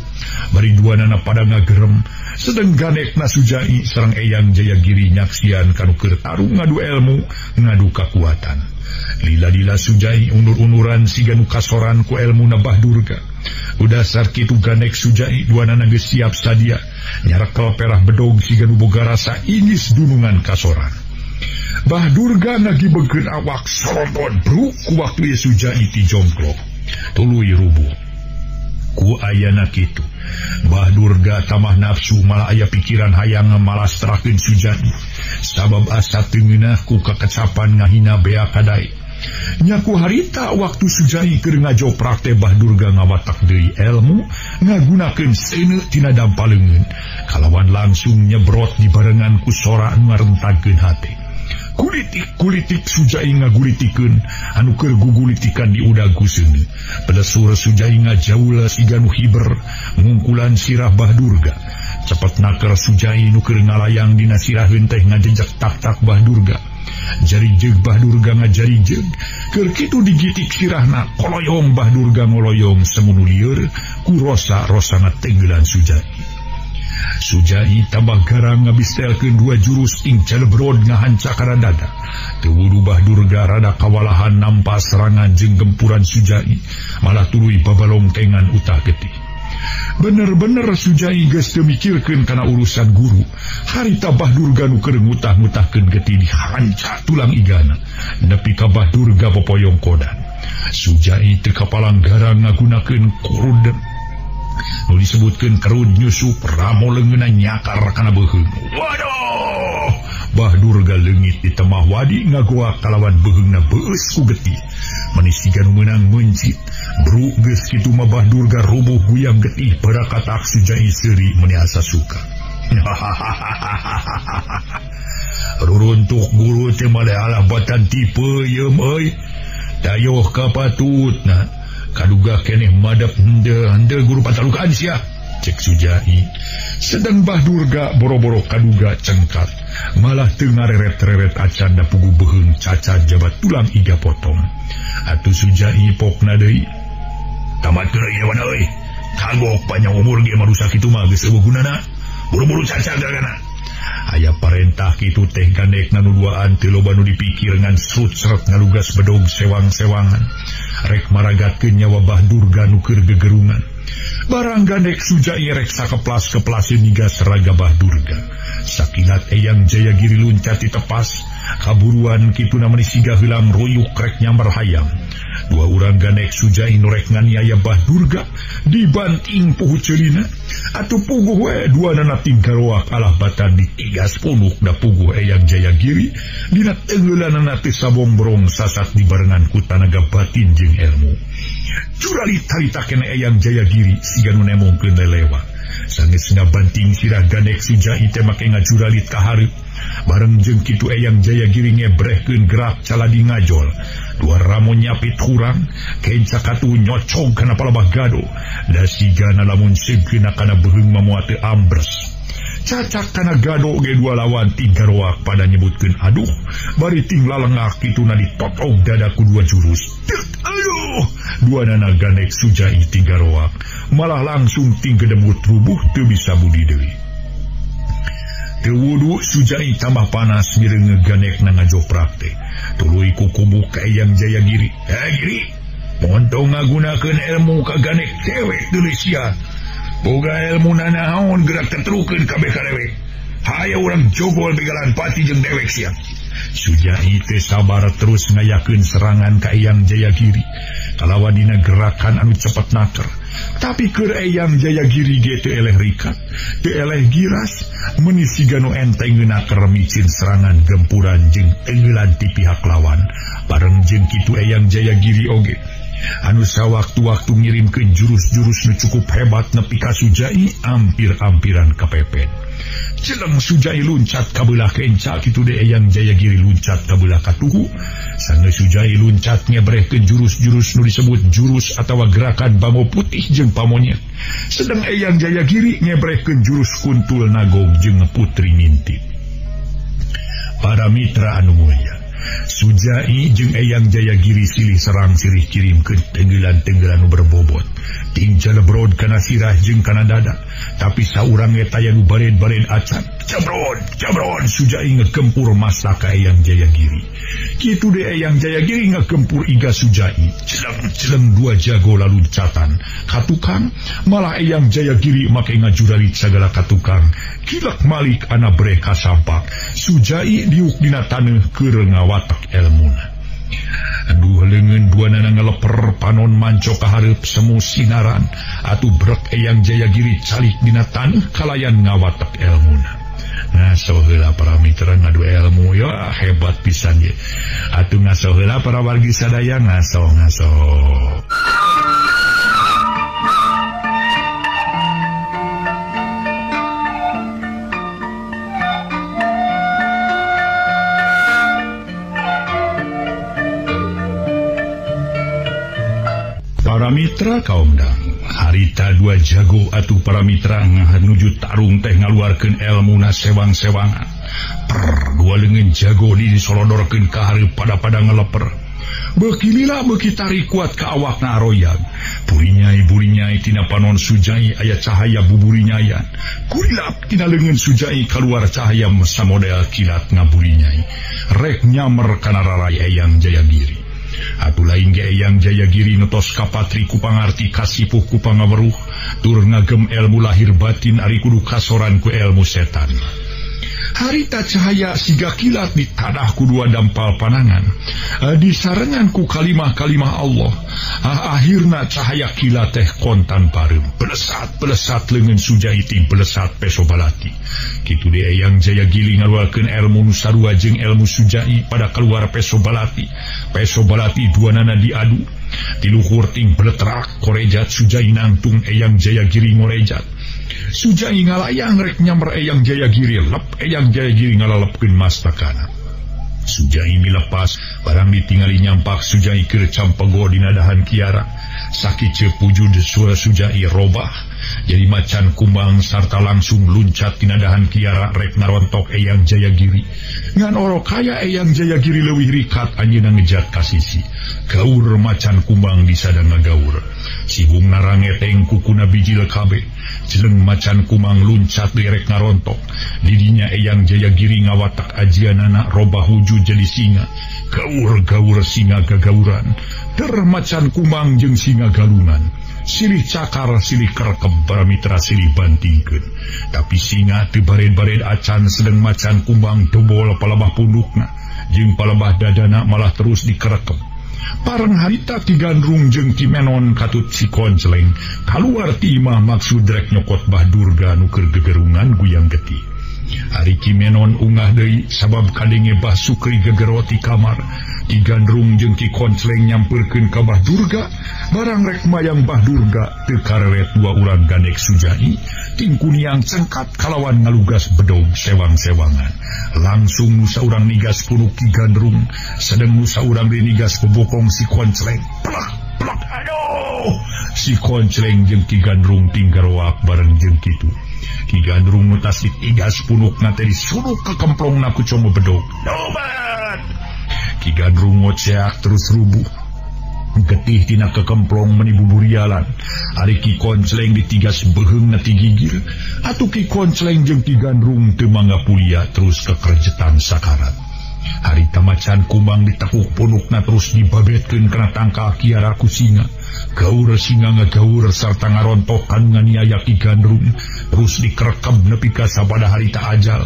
Bari duanana pada ngagerem. Sedeng ganekna Sujai sareng Eyang Jayagiri nyaksian kanu keur tarung ngadu ilmu, ngadu kakuatan. Lila-lila Sujai unur-unuran siga nu kasoran ku elmuna Bah Durga. Udasar kitu ganek Sujai duanana geus siap sadia nyarekel perah bedog siga nu boga rasa ingis dunungan kasoran. Bah Durga ngagibegeun awak soroton bruk ku waktu ieu Sujai ti jongklok tuluy rubuh. Ku ayana kitu Bah Durga tamah nafsu malah aya pikiran hayang ngamalas terakeun Sujai sabab asa teu ngeunah ku kakecapan ngahina bea kadae. Nyaku harita waktu Sujai keur ngajoprak teh Bah Durga ngawatak deui elmu ngagunakeun seuneu tina dampaleungeun kalawan langsung nyebrot dibarengan ku sora nu ngarentagkeun hate. Kulitik-kulitik Sujai ngagulitikeun anu keur gugulitikan diudag ku seuneu. Pelesur Sujai ngajaula siga nu hiber ngungkulan sirah Bah Durga. Cepet naker Sujai nu keur ngalayang dina siraheun teh ngajejak tak-tak Bah Durga. Jari jeug Bah Durga ngajari jeug keur kitu digitik sirahna koloyong Bah Durga ngoloyong semunu lieur ku rosa-rosana tenggelan Sujai. Sujai tambah garang ngabistelkeun dua jurus ing celebrod ngahanca kana dada. Teu wudu Bah Durga rada kawalahan nampa serangan jeung gempuran Sujai malah tuluy babalongkengan utah getih. Bener-bener Sujai geus teu mikirkeun kana urusan guru. Harita Bah Durga nu keur ngutah-ngutahkeun getih dihanca tulang igana nepi ka Bah Durga popoyong kodan. Sujai teu kapalang garang ngagunakeun kurud nu disebutkeun kerud nyusup ramo leungeunna nyakar kana beuheung. Waduh! Bah Durga leungit di temah wadi ngagoak kalawan beuheungna beueus ku getih. Meni siga nu meunang meuncit. Bru geus kitu mah Bah Durga rubuh guyang getih barakatak Sujai seuri meni asa suka. Ruruntuk guru teh mah alah batan tipe ieu euy. Dayoh kapatutna kaduga keneh madep henteu guru patalukan sia. Cek Sujai. Sedang Bah Durga boro-boro kaduga cengkat, malah teu ngareret-reret acan da pugu beuheung cacat jabat tulang iga potong. Atuh Sujai pokna deui. Tamatkeun ieu wana euy. Kagok panjang umur ge marusak kitu mah geus eueuh gunana. Buru-buru cacat gagana. Aya parentah kitu teh gandek nu duaan teu loba nu dipikir ngan srut-sret ngalugas bedog sewang-sewangan. Rek maragatkeun nyawa Bah Durga nu keur gegerungan. Barang gandek Sujai rek sakeplas-keplaseun nigas raga Bah Durga. Sakilat Eyang Jayagiri luncat ditepas, kaburuan kituna meni siga heulang ruyuk rek nyamber hayam. Dua urang gandek Sujai nu rek nganiaya Bah Durga dibanting puhu ceulina. Atuh puguh we duanana tingkaroak alah batan ditigas punuk da puguh Eyang Jayagiri dina teungeulanana teu sabongbrong sasat dibarengan ku tanaga batin jeung ilmu. Juralit harita kene Eyang Jayagiri siga nu nemongkeun lelewa. Sanggeus ngabanting sirah gandek Sujai teh make ngajuralit ka hareup. Bareng jeung kitu Eyang Jayagiri ngebrehkeun gerak caladi ngajol. Dua ramo nyapit hurang, kenca katuh nyocog kana palabah gado. Da sigana lamun segeuna kana beuheung mah moal teu ambres. Cacak kana gado ge dua lawan tinggaroak pada nyebutkeun aduh, bari ting lalengak kituna ditotog dada ku dua jurus. Aduh, dua nana gandek Sujai tinggaroak, malah langsung ting gedebut rubuh teu bisa budi deui. Teu wudu Sujai tambah panas mireungeun gandekna ngajoprak teh. Tuluy kukubu ka Eyang Jayagiri. "Eh Giri, montong ngagunakeun ilmu ka gandek dewek deui sia. Boga ilmu nanaon gerak teterukeun kabeh ka dewek. Hayo urang jogol begalan pati jeung dewek sia." Sujai teh sabar terus ngayakeun serangan ka Eyang Jayagiri. Kalawan dina gerakan anu cepet naker. Tapi keur Eyang Jayagiri ge teu eleh rikat, teu eleh giras, meuni siga nu enteng naker micin serangan gempuran jeung teungeulan ti pihak lawan. Bareng jeung kitu Eyang Jayagiri oge anu sawaktu-waktu ngirimkeun jurus-jurus nu cukup hebat nepi ka Sujai ampir-ampiran kapepet. Jeleng Sujai luncat ka beulah kenca kitu de Eyang Jayagiri luncat ka beulah katuhu. Sanggeus Sujai luncat ngebrehkeun jurus-jurus nu disebut jurus atawa gerakan bango putih jeung pamonyet. Sedang Eyang Jayagiri ngebrehkeun jurus kuntul nagog jeung putri ngintip. Para mitra anu mulia, Sujai jeung Eyang Jayagiri silih serang silih kirim ke tenggelan-tenggelan nu berbobot. Ting jalebrod kana sirah jeung kana dada, tapi saurang eta aya nu bared-bared acan. Jebrod, jebrod Sujai ngegempur masa ka Eyang Jayagiri. Kitu de Eyang Jayagiri ngegempur iga Sujai. Jeleng-jeleng dua jago laluncatan ka tukang, malah Eyang Jayagiri make ngajuralit sagala ka tukang. Kilak malik ana breh kasampak. Sujai diuk dina taneuh keur ngawatek elmuna. Aduh leungeun duanana ngeleper panon manco ka hareup semu sinaran. Atuh brek Eyang Jayagiri calik dina taneuh kalayan ngawatek elmuna. Ngaso heula para mitra ngadu ilmu ya hebat pisan ye. Atuh ngaso heula para wargi sadaya ngaso ngaso. Para mitra kaum dangu, harita dua jago atuh para mitra ngahanuju tarung teh ngaluarkeun elmuna sewang-sewangan. Per dua leungeun jago disolodorkeun ka hareup pada-pada ngeleper. Beuki lila beuki tarik kuat ka awakna aroyag. Burinyai-burinyai tina panon Sujai aya cahaya buburinyayan. Kurilap tina leungeun Sujai kaluar cahaya samodel kilat ngaburinyai. Rek nyamer kana rarai Eyang Jayagiri. Atuh lain ge Eyang Jayagiri netos kapatri ku pangarti kasipuh ku pangaweruh tur ngagem elmu lahir batin ari kudu kasoran ku elmu setan. Harita cahaya siga kilat ditadah ku dua dampal panangan. Disarengan ku kalimah-kalimah Allah. Akhirna cahaya kilat teh kontan pareum. Belesat-belesat leungeun Sujai ting belesat peso balati. Kitu de Eyang Jaya Gili ngaluarkeun ilmu nu sarua jeung ilmu Sujai pada keluar peso balati. Peso balati duanana diadu. Tiluhur ting beletrak korejat Sujai nangtung Eyang Jaya Giri ngorejat. Sujai ngalayang rek nyamper Eyang Jaya Giri lep Eyang Jaya Giri ngalalepkeun mastakana. Sujai milepas barang ditingali nyampak Sujai keur campego dina dahan kiara. Sakit wujud suara Sujai robah jadi macan kumbang sarta langsung luncat tina dahan kiara rek ngarontok Eyang Jaya Giri. Ngan orok kaya Eyang Jaya Giri leuwih rikat anjeunna ngejat ka sisi. Gaur macan kumbang disadang ngagaur. Sihung narangeteng kukuna bijil kabe. Jeleng macan kumbang luncat rek ngarontok. Didinya Eyang Jaya Giri ngawatak ajianana robah wujud jadi singa. Gaur-gaur singa gagauran. Der macan kumbang jeung singa galungan. Silih cakar silih kerkeb para mitra silih bantingkeun. Tapi singa teu bared-bared acan sedeng macan kumbang dobol palebah pundukna jeung palebah dadana malah terus dikerekeb. Pareng harita Ki Gandrung jeung Ki Menon katut si Koncleng kaluar ti imah maksud rek nyokot Bah Durga nu keur gegerungan guyang getih. Ari Ki Menon ungah deui sabab kadenge Bah Sukri gegero ti kamar. Ki Gandrung jeung Ki Koncleng nyampeurkeun ka Bah Durga, barang rek mayang Bah Durga teu kareret dua urang gandek Sujai, tingkuniang cengkat kalawan ngalugas bedog sewang-sewangan. Langsung nu saurang nigas punuk Ki Gandrung, sedeng nu saurang deui nigas bobokong si Koncleng. Plak plak aduh! Si Koncleng jeung Ki Gandrung tinggaroak bareng jeung kitu. Ki Gandrung nu tas diigas punukna teh disuluk ka kemplongna ku como bedog. Tobat! Ki Gandrung ngoceak terus rubuh. Getih tina kekemplong meni buburialan. Ari Ki Koncleng ditigas beuheungna ti gigir. Atuh Ki Koncleng jeung Ki Gandrung teu mangga pulia terus kekerjetan sakarat. Harita macan kumbang ditekuk punukna terus dibabetkeun kana tangkal kiara ku singa. Gaur singa ngagaur sarta ngarontok kanu nganiaya Ki Gandrung terus dikerekeb nepi ka sapada harita ajal.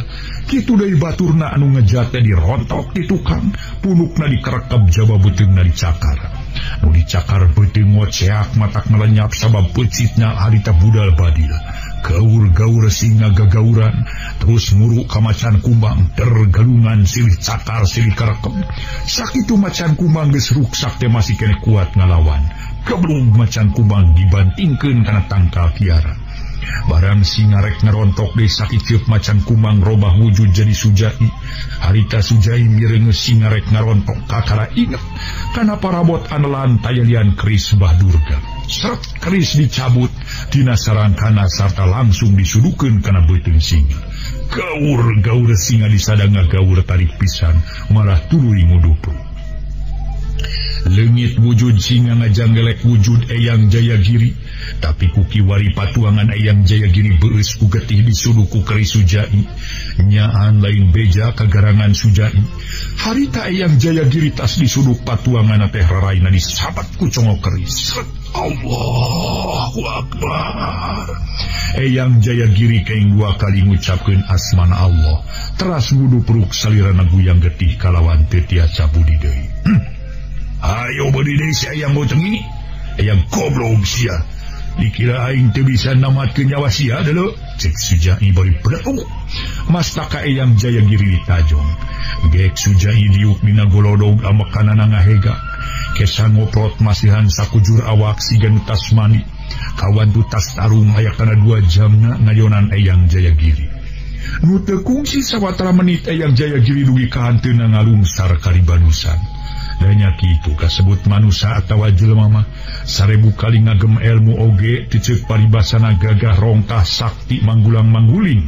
Kitu deui baturna anu ngejat teh dirontok di tukang, punukna dikerekeb jaba beuteungna dicakar. Nu dicakar beuteung ngoceak matak melenyap sabab peucitna harita budal badil. Gaur-gaur singa gagauran terus nguruk ka macan kumbang tergalungan silih cakar silih kerekeb. Sakitu macan kumbang geus ruksak teh masih keneh kuat ngalawan. Geblug macan kumbang dibantingkeun kana tangkal kiara. Barang singa rek ngerontok deui sakiceup macan kumbang robah wujud jadi Sujai. Harita Sujai mireungeus singa rek ngarontok kakara inget kana parabot anelan tayalian keris Bah Durga. Seret keris dicabut tina sarangkana sarta langsung disudukeun kana beuteung singa. Gaur-gaur singa disadang ngagaur tarik pisan malah tuluy ngudupruk. Leungit wujud singa ngajanggelek wujud Eyang Jaya Giri, tapi ku kiwari patuangan Eyang Jaya Giri beueus ku getih disuduh ku keris Sujai. Nyaan lain beja kagarangan Sujai. Harita Eyang Jaya Giri tas disuduh patuangan teh raraina disabat ku congo keris. Allahu Akbar. Eyang Jaya Giri kaing dua kali ngucapkeun asmana Allah, teras ngudupruk salirana guyang getih kalawan teu tiasa budi deui. Ayo beli deui si Eyang goceng ini. Eyang goblok sia. Dikira aing teu bisa namatkeun nyawa sia deuleu. Cek Sujai bari beletuk. Mastaka Eyang Jaya Giri ditajong. Gek Sujai diuk dina golodog amekanana ngahega. Kesa ngoprot masihan sakujur awak siga nu tas mani. Kawan tu tas tarung aya kana 2 jamna ngayonan Eyang Jaya Giri. Nu teu kungsi sawatara menit Eyang Jaya Giri dugi ka hanteuna ngalungsar karibanusan. Danya kitu kasebut manusa atawa jelema mah 1000 kali ngagem ilmu oge teu ceuk paribasana gagah rongkah sakti manggulang-mangguling.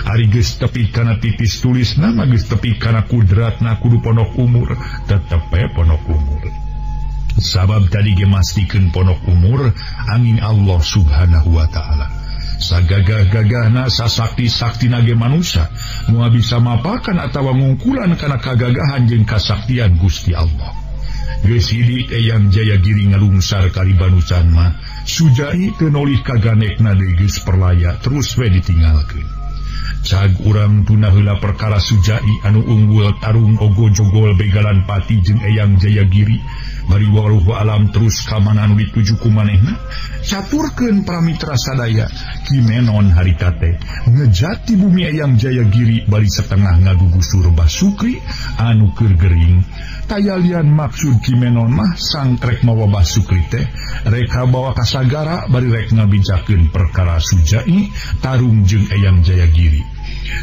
Ari geus tepi kana titis tulisna mah geus tepi kana kudratna kudu ponok umur, tetep we ponok umur. Sabab tadi ge mastikeun ponok umur angin Allah Subhanahu wa taala. Sagagah-gagahna sasakti-saktina ge manusa moal bisa mapakan atawa ngungkulan kana kagagahan jeung kasaktian Gusti Allah. Geus sidik Eyang Jaya Giri ngalungsar karibanusan mah Sujai teu nolih kaganekna deui geus perlaya terus we ditinggalkeun. Cag urang tuna heula perkara Sujai anu unggul tarung ogo jogol begalan pati jeung Eyang Jayagiri bari waluhu alam terus ka mana anu dituju ku manehna. Caturkeun para mitra sadaya Ki Menon harita teh ngejati bumi Eyang Jayagiri bari setengah ngagugusur Bah Sukri anu keur gering. Tayalian maksud Ki Menon mah sangtrek mawa Bah Sukri teh reka bawa ka sagara bari rek ngabijakeun perkara Sujai tarung jeung Eyang Jayagiri.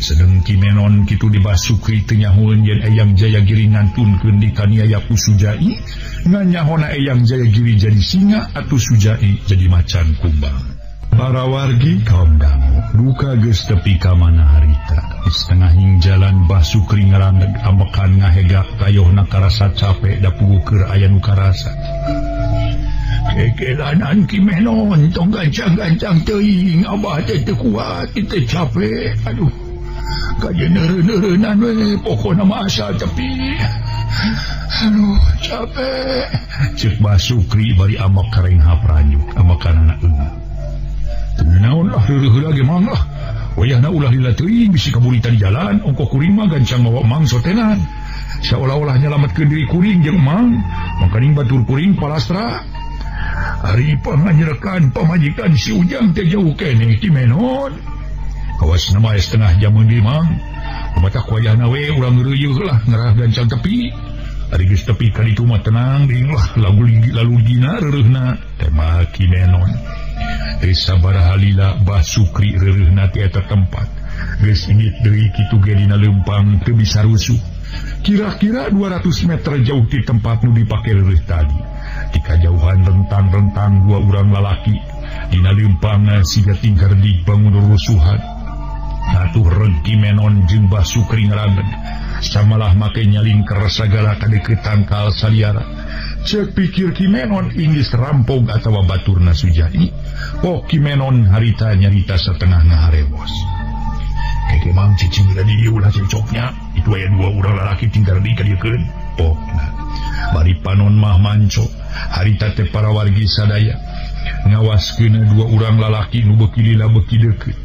Sedeng Ki Menon kitu di Bah Sukri teu nyahoeun yen Eyang Jayagiri ngantunkeun dikaniaya ku Sujai, nganyahona Eyang Jayagiri jadi singa atuh Sujai jadi macan kumbang. Para wargi kaum dangu duka geus tepi ka mana harita. Di setengahing jalan Bah Sukri ngaraneg ambekan ngahegak kayohna karasa capek da puguh keur aya nu karasa. Kekelanan Ki Menon tong gancang-gancang teuing abah teh teu kuat teh capek aduh kajeun-neureun-neureunnan we pokona mah asa tepi aduh capek. Ceuk Bah Sukri bari amak kareng hapranyuk amakanana eungah. Naon lah reureuh heula ge mang lah wayahna ulah lila teuing bisi kaburitan di jalan ongkoh kuring mah gancang mawa mang sotenan saolah-olah nyalametkeun diri kuring jeung mang makaning batur kuring palastra. Ari panganyerekan pamajikan si Ujang teh jauh keneh Ki Menon. Kawas nama setengah jam deui mang. Kumaha wayahna we urang reuyeuh lah ngerah gancang tepi. Ari geus tepi ka ditu mah tenang deui lah lagu lalu dina reureuhna tema Ki Menon. Geus sabaraha lila Bah Sukri reureuhna ti eta tempat. Geus ingit deui kitu ge dina leumpang teu bisa rusuh. Kira-kira 200 meter jauh ti tempat nu dipake reureuh tadi. Di kajauhan rentang-rentang dua urang lalaki dina leumpang siga tingkar di bangun rusuhan. Atuh reg Ki Menon jeung Bah Sukri ngaraneg samalah make nyalingker sagala ka deukeut tangkal saliara. Ceuk pikir Ki Menon inggis rampog atawa baturna Sujai. Pok Ki Menon harita nyarita setengah ngaharewos. Keke mang cicing di dieu ulah cecoknya itu aya dua urang lalaki tingkar di ka dieukeun. Pokna bari panon mah manco harita teh para wargi sadaya ngawaskeun dua urang lalaki nu beuki lila beuki deukeut.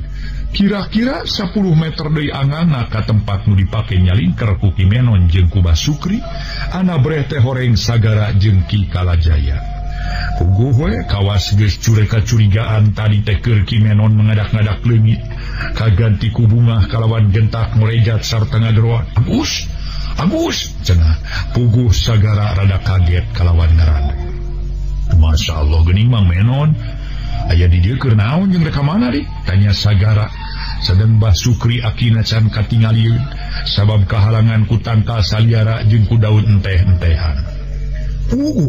Kira-kira 10 meter deui anganna ka tempat nu dipake nyalingker ku Ki Menon jeung ku Bah Sukri, ana breh teh horeng sagara jeung Ki Kalajaya. Puguh we kawas geus cureka curigaan tadi teh keur Ki Menon mengadak-ngadak leungit kaganti ku bungah kalawan gentak ngorejat sarta ngageroan. Agus, Agus cenah. Puguh sagara rada kaget kalawan ngaran. Masya Allah geuning Mang Menon aya di dieu keur naon jeung rek ka mana di? Tanya sagara. Sadeng Bah Sukri akina can katingalieun sabab kahalangan ku tangkal saliara jeung ku daun enteh-entehan.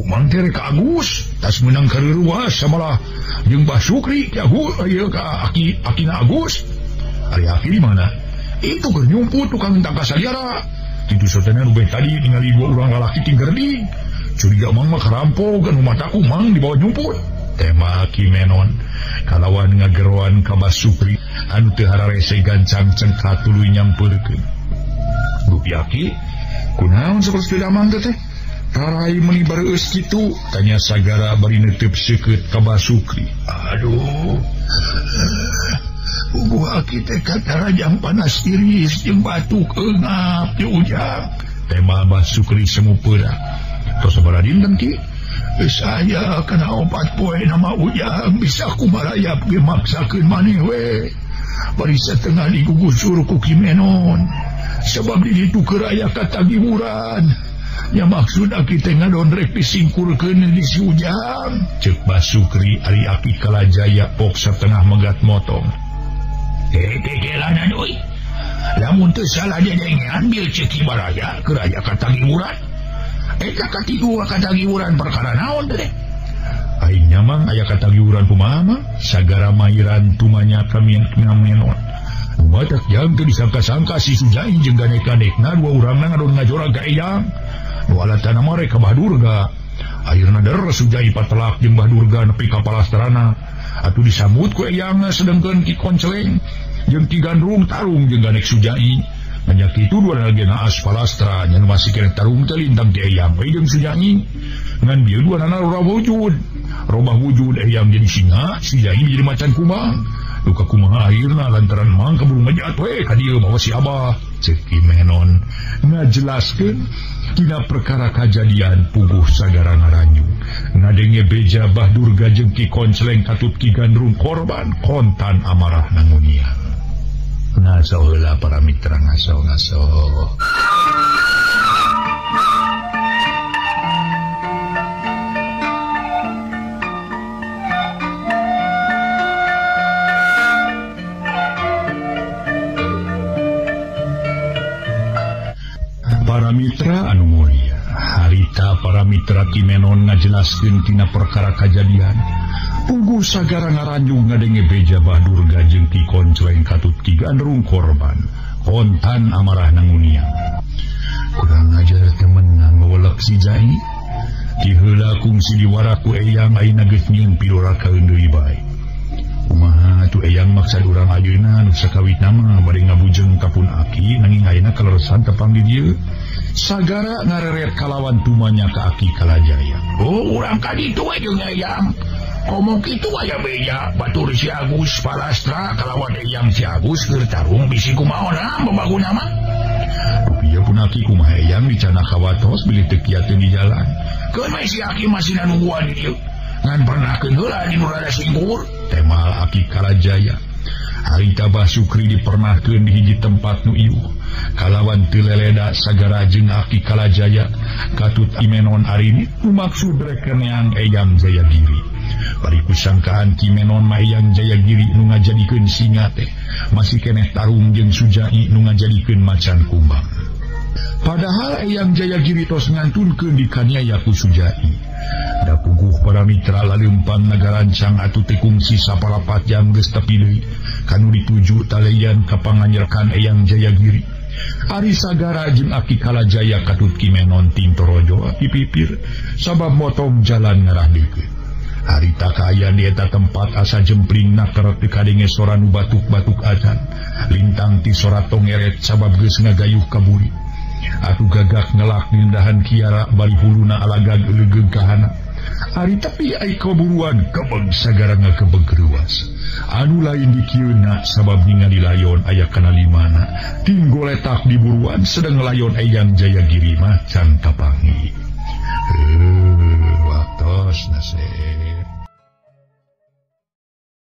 Mang teh rek ka Agus tas meunang kareuruas samalah jeung Bah Sukri ieu ka aki akina Agus. Ari aki di mana? Itu keur nyumput tukang tangkal saliara. Kitu sotena nu tadi ningali dua urang lalaki tinggerdi. Curiga mang mah karampog anu mataku mang dibawa nyumput. Tema Ki Menon kalawan ngageroan ka Bah Sukri anu teu hararese gancang cengkat tuluy nyampeurkeun. Gupi aki, kunaon sapertos damang teh? Tarai meuni bareueus kitu? Tanya sagara bari neuteub seukeut ka Bah Sukri. Aduh. Puguh aki teh katarajang panas iris jeung batuk eungap di Ujang. Tema Bah Sukri semu peurah. Tos sabaraha dinten ki? Saya kena 4 poe nama Ujang bisa kumarayap ge maksakeun maneh we. Bari satengah digugusur ku Ki Menon. Sebab di ditu keur aya katagihuran. Nya maksud aki teh ngadon rek disingkurkeun di si Ujang. Ceuk Bah Sukri ari aki Kalajaya pok satengah megat motong. Kekelanan euy. Lamun teu salah dedengean bil ceuk Ki Baraya keur aya katagihuran. Eta katilu katagihuran perkara naon teh? Aing nyamang aya katagihuran kumaha mah? Sagara mairan tumanya kami ngamenon. Batak jam teu disangka-sangka si Sujai jeung ganek-ganekna dua urangna ngadon ngajorag ka Eyang. Nu alatana mah rek ka Bah Durga. Akhirna der Sujai patelak jeung Bah Durga nepi ka palastrana. Atuh disambut ku Eyang sedengkeun Ki Konceleng jeung Ki Gandrung tarung jeung ganek Sujai. Banyak itu dua lagi naas palastra yang masih kena tarung teh lintang ti Eyang we jeung Sujai. Ngan bieu dua nana robah wujud. Robah wujud Eyang jadi singa, Sujai jadi macan kumbang. Duka kumaha akhirna lantaran mang kaburu ngajat we ka dieu bawa si Abah. Ceuk Ki Menon ngajelaskeun tina perkara kajadian puguh sagara ngaranyu. Ngadenge beja Bah Durga jeung Ki Koncleng katut Ki Gandrung korban kontan amarah nangunia. Ngaso heula para mitra ngaso-ngaso. Para mitra anu mulia, harita para mitra Ki Menon ngajelaskeun tina perkara kajadian. Puguh sagara ngaranjung ngadenge beja Bah Durga jeung Ki Koncleng katut Ki Gandrung korban kontan amarah nangunia. Kurang ajar temenang ngewelek si Jai. Diheula kungsi diwaraku eyang ayeuna geus nyieun pilorakaeun deui bae. Kumaha atuh eyang maksad urang ayeuna nu sakawitna mah bade ngabujeng ka pun aki nanging ayeuna kaleresan tepang di dieu. Sagara ngareret kalawan tumanya ka Aki Kalajaya. Oh urang ka ditu we jeung eyang. Komo kitu aya beja batur si Agus Palastra kalawan eyang si Agus keur tarung bisi kumaha babaguna mah. Rupiah pun aki kumaha eyang dicana kawatos bilih teu kiateun di jalan. Keun we si aki masih nungguan di dieu. Ngan pernahkeun heula di nu rada singkur. Temal Aki Kalajaya. Harita Bah Sukri dipernahkeun di hiji tempat nu iuh. Kalawan teu leleda sagara jeung Aki Kalajaya katut Ki Menon arini maksud rek neang Eyang Jayagiri. Bari kusangkaan Ki Menon mah Eyang Jayagiri nu ngajadikeun singa teh masih keneh tarung jeung Sujai nu ngajadikeun macan kumbang. Padahal Eyang Jayagiri tos ngantunkeun dikaniaya ku Sujai. Da puguh para mitra laleumpang nagarancang atuh teh kungsi saparapat jam geus tepi deui kanu dituju taleyan ka panganyerkan Eyang Jayagiri. Ari sagara jeung Aki Kalajaya katut Ki Menon tintorojo dipipir sabab motong jalan ngarah deukeut. Harita kaayaan di eta tempat asa jempling nakeret teu kadenge sora nu batuk-batuk acan. Lintang ti sora tongeret sabab geus ngagayuh ka buri. Atuh gagak ngelak nindahan kiara bari huluna alagag leugeung kahana. Ari tepi ai kaburuan kebeg sagara ngakebeg reuas. Anu lain dikieuna sabab ningali layon aya kana limana. Tinggoletak di buruan sedang layon Eyang Jayagiri mah can kapan.